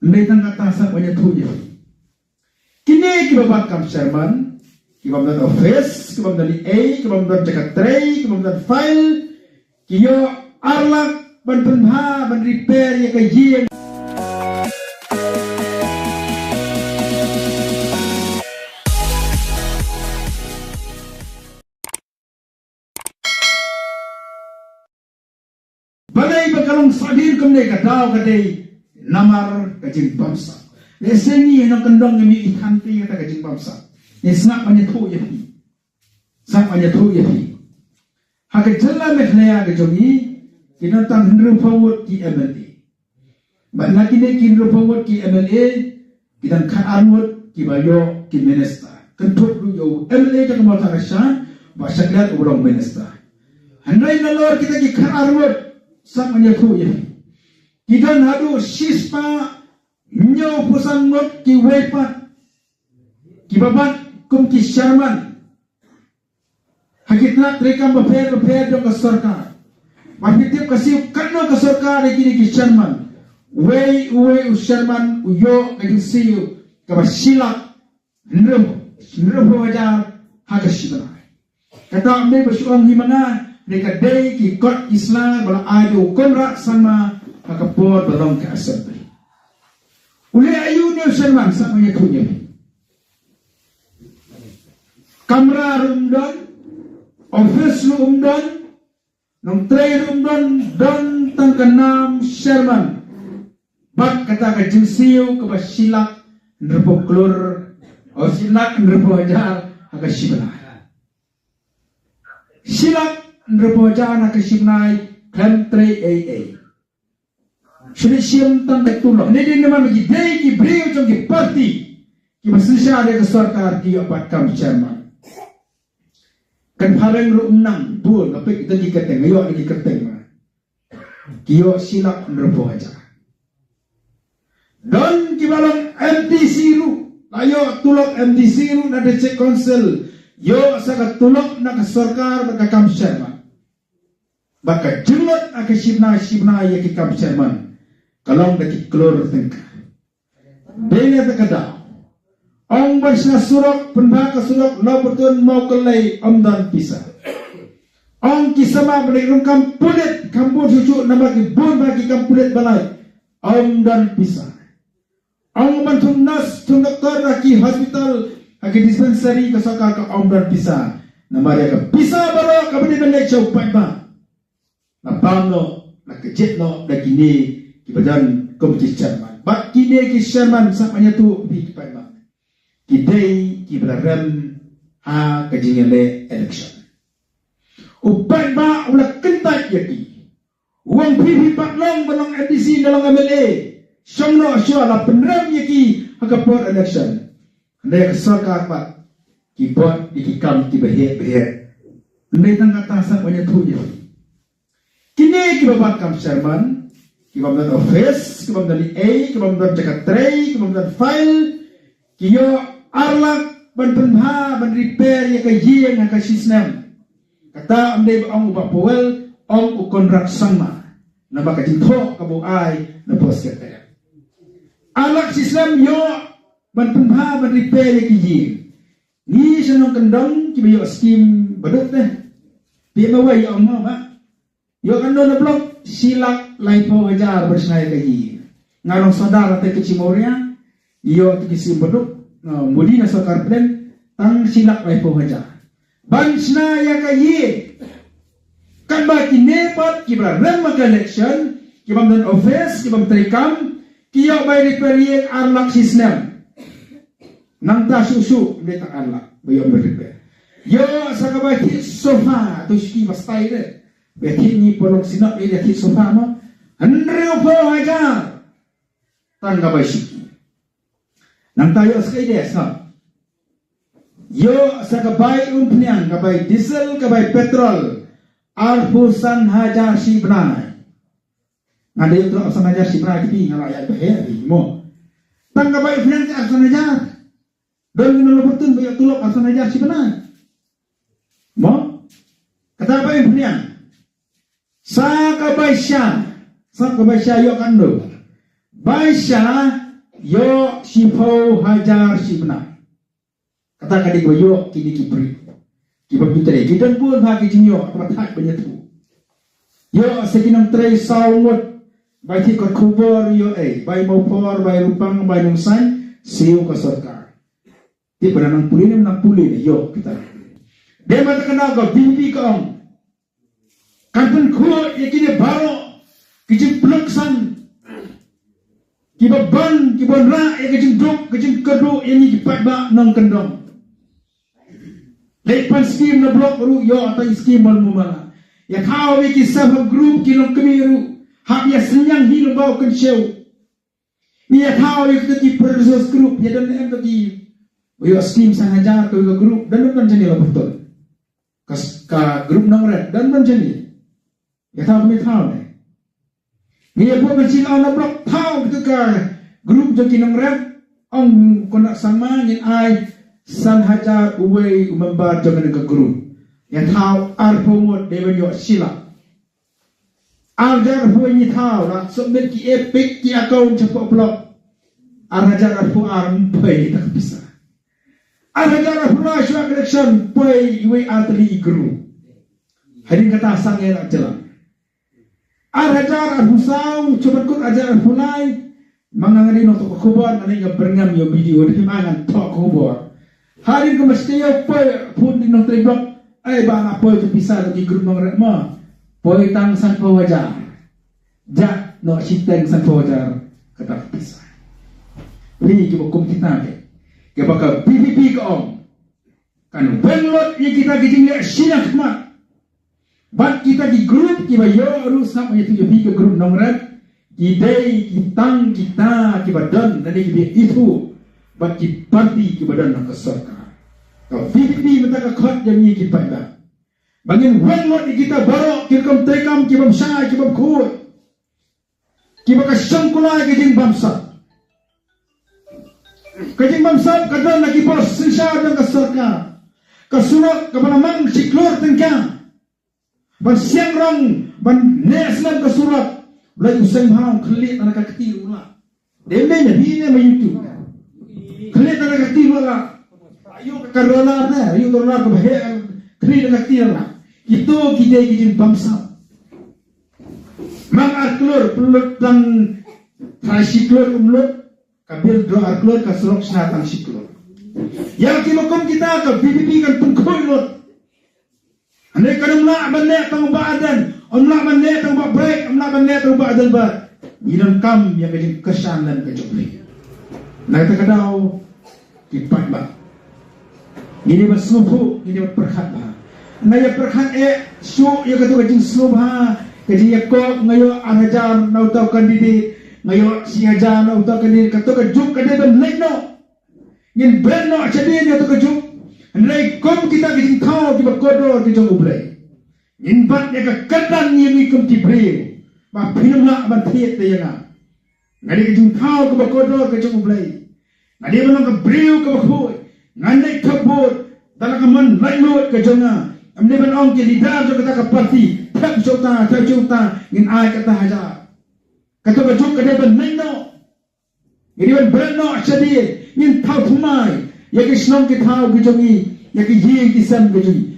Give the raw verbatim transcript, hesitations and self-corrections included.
Ym dei tang kata, sngap, ngan ïathuh ïa phi. Kine kiba bat kam chairman, ki bym don office, ki bym don ei, ki bym don jaka trei, ki bym don file, ki ïoh ar lak ban pynbha, ban repair ïa ka ïing. Balei ba ka long sahdien kumne? Ka daw ka dei namar ka jingbamsap. Lehse ngi nongkyndong ngim ïohi than te ïa kata ka jingbamsap. Ngi sngap ban ïathuh ïa phi. Sngap ban ïathuh ïa phi. Ha ka jylla Meghalaya ka jong ngi, ki don tang hynriewphew ngut ki M L A. Bad na kine ki hynriewphew ngut ki M L A, ki don khatar ngut kiba ïoh ki minister. Kynthup ruh ïa u M L A jong ka Mawthadraishan, ba sha khlieh u long minister. Hynrei nalor kita ki khatar ngut, sngap ban ïathuh ïa phi, ki don haduh shispah hynñiewphew san ngut kiwei pat kiba bat kum ki chairman ha ki tnat treikam bapher bapher jong ka sorkar. Bad phi tip ka siew katno ka sorkar ïa kine ki chairman? Uwei uwei u chairman u ïoh ka jingsiew kaba shi lak hynriew, hynriewphew hajar ha ka shi bnai. Kata ym dei ba shu ong hi ma nga, ne ka dei ki kot ki sla ba la ai da u Conrad Sangma ha ka por ba long ka assembly. U leh aïu une u chairman? Sngap ban ïathuh ïa phi. Kamra ruh ym don, office ruh ym don, nongtrei ruh ym don, don tang ka nam chairman. Bad kata ka jingsiew kaba shi lak hynriewphew klur, o, shi lak hynriewphew hajar ha ka shi bnai. Shi lak hynriewphew hajar ha ka shi bnai, khlem trei ei ei. Shu leit shim tang ka tulop. Ne dei namar ba ki dei ki briew jong ki party kiba synshar ïa ka sorkar ki ïoh bat kam chairman. Kan phareng ruh ym nang bun, nga peit ïa ki kyrteng, nga ïoh ïa ki kyrteng. Ki ïoh shi lak hynriewphew hajar. Don kiba long M D C ruh, la ïoh tulop M D C ruh na District Council, ïoh sa ka tulop na ka sorkar bad ka kam chairman. Bad ka jinglut ha ka shi bnai shi bnai ïa ki kam chairman ka long da ki klur tyngka. Dei na kata ka daw, ong ban shna surok, pynbha ka surok Lawbyrtun Mawkyllei, ym don pisa. Ong ki samla ban leit rung kam pulit kham bun shuh shuh namar ki bun bha ki kam pulit ba lait, ym don pisa. Ong ban thung nurse, thung doktor ha ki hospital, ha ki dispensary ka sorkar, ka ym don pisa. Namar ïa ka pisa baroh kaba dei ban leit sha u paidbah, la bam noh, la kjit noh da kine kiba don kum ki chairman. Bad kine ki chairman, sngap ban ïathuh ïa phi ki paidbah, ki dei kiba la rem ha ka jingïaleh election. U paidbah u la kyntait ïa ki. U ong phi, phi pat long ba long M D C ne long M L A, shong noh shuwa, la pynrem ïa ki ha ka por election. Hynrei ka sorkar pat ki bud ïa ki kam kiba heh ba heh. Hynrei tang kata, sngap ban ïathuh ïa phi, kine kiba bat kam chairman, ki bym don office, ki bym don ei, ki bym don jaka trei, ki bym don file, ki ïoh ar lak ban pynbha, ban repair ïa ka ïing ha ka shi snem. Kata ym dei ba ong u Bah Powell, ong u Conrad Sangma. Namar ka jingthoh kaba u ai na post ka. Ar lak shi snem ïoh ban pynbha, ban repair ïa ka ïing. Ngi sha nongkyndong kiba ïoh skim baduk te. Phi ma wei ïoh ma ba ïoh kan don na block, shi lak laiphew hajar ban shna ïa ka ïing. Nga long sordar na te ka Chi Mawria, ïoh te ki skim baduk, uh, mudi na sorkar pdeng, tang shi lak laiphew hajar ban shna ïa ka ïing. Katba kine pat kiba la rem ha ka election, ki bym don office, ki bym trei kam, ki ïoh bai repair ïing ar lak shi snem. Nangta shuh shuh ym dei tang ar lak ba ïoh ban repair. Ïoh sa ka bai thied sofa, to shuki ba stai de. Ba thied, ngi pynlong synod ïa thied sofa mo. Hynriewphew hajar tang ka bai shuki. Nangta ïoh sa ka ide sa. Ïoh sa ka bai umphniang, ka bai diesel, ka bai petrol. Arphew san hajar shi bnai. Nga dei ïoh tulop arphew san hajar shi bnai, ki phi, nga la ïa ba heh phi mo. Tang ka bai umphniang te arphew san hajar. Don ngi na Lawbyrtun ba ïoh tulop arphew san hajar shi bnai. Mo? Kata bai umphniang. Sa ka bai sha. Sa ka bai sha ïoh katno? Bai sha Ïoh shiphew hajar shi bnai. Kata ka dei ba ïoh kine ki briew kiba bym trei. Ki don bun ha ki jingïoh kaba thait ban ïathuh. Ïoh sa ki nongtrei saw ngut. Bai thik ka khubor ïoh ei. Bai Mawphor, bai Rupang, bai Nongsain, siew ka sorkar. Tip ba nang pule ne nang pule ne ïoh kita. Dei ma ta ka na ka V P P ka ong. Kan pynkhuid ïa kine baroh ki jingpynlong san kiba ban, kiba wanrah ïa ka jingduk, ka jingkyrduh ïa ngi ki paidbah nongkyndong. Leit pan skim na block ruh ïoh tang skim ban mumala. Ïa thaw ïa ki self help group ki nongkmie ruh hap ïa synñiang hi na baw kynshew. Ïa thaw ïa kita ki producers group ïa don em ta ki ïoh skim san hajar ka group don don jani la betul. Ka, ka group nongret don don jani. Ïa thaw kami thaw ne. Ngi ïa buh kan sila na block thaw kita ka group jong ki nongret ong kona sama ngin ai san hajar uwei u member jong ka group. Ïa thaw arphew ngut dei ban ïoh sila. Ar hajar arphew ngi thaw la submit ki EPIC ki account shapoh block. Ar hajar arphew ar ym poi ta ka pisa. Ar hajar arphew lai shuwa election poi iwei ar tylli i group. Hadien kata sangeh la jylla. Ar hajar arphew saw shuwa kut ar hajar arphew lai. Ma nga nga dei nongthoh khubor, nga dei nga byrngem ïa u B D O, dei ma ngan thoh khubor. Hadien ka mesti ïa poi phone dei nongtrei block. Ai ba nga poi tu pisa tu ki group nongret ma. Poi tang sanphew hajar. Jah noh shiteng sanphew hajar kata ka pisa. Hi kiba kum kita ke. Kiba ka V P P ka ong. Kan weng lut ïa kita ki jingleh shiliang khmat. Bad kita ki group kiba ïoh ruh sngap ïa tu ïa phi ka group nongret. Ki dei ki tang kita kiba don lane kiba ithuh bad ki parti kiba don ha ka sorkar. Ka V P P mynta ka khot ïa ngi ki paidbah ba ngin weng lut ïa kita baroh ki rukom treikam ki bym shai ki bym khuid. Kiba ka shong kulai ka jingbamsap. Ka jingbamsap ka don la ki bor synshar jong ka sorkar. Ka surok kaba la mang shi klur tyngka. Ban siang rong ban neh slem ka surok. Blei u seng bha u khlieh tang ka kti u la. Dei me ne hi ne ma YouTube. Khlieh tang ka kti u la. Ayu ka rola ne, ayu rola ka ba he khlieh tang ka kti u la. Kito ki dei ki jingbamsap. Mang ar klur pynlut tang trai shi klur um lut. Ka bill draw ar klur ka surok shna tang shi klur. Ïa ki ma kum kita ka V P P kan pynkhuid lut. Hynrei kan ym lah ban leh tang u Bah Ardent, ym lah ban leh tang u Bah Bright, ym lah ban leh tang u Bah Adelbert. Ngi donkam ïa ka jingkyrshan lem ka jong ngi. Na kata ka daw ki paidbah. Ngi dei ban sngewthuh, ngi dei ban pyrkhat bha. Nga ïa pyrkhat eh shuh ïa katu ka jingsngewbha, ka jingïakop nga ïoh ar hajar na uta u candidate, nga ïoh shi hajar na uta u candidate, katu ka juk ka dei ban leit noh. Ngin bret noh shadien ïa katu ka juk. Hynrei kum kita ki jingthaw kiba kordor ki jong U Blei. Ngin bat ïa ka kyrdan ïa ngi kum ki briew. Ba phin ym lah ban thied te ïa nga. Nga dei ka jingthaw kaba kordor ka jong U Blei. Nga dei ban long ka briew kaba khuid. Ngan leit thep vote da la ka mon laitluid ka jong nga. Ym dei ban ong ki leader jong kata ka parti thep sha uta, thep sha uta, ngin ai kata hajar. Kata ka juk ka dei ban leit noh. Ngi dei ban bret noh shadien, ngin thaw thymmai ïa ki shnong ki thaw ki jong ngi, ïa ki ïing ki sem ki jong ngi.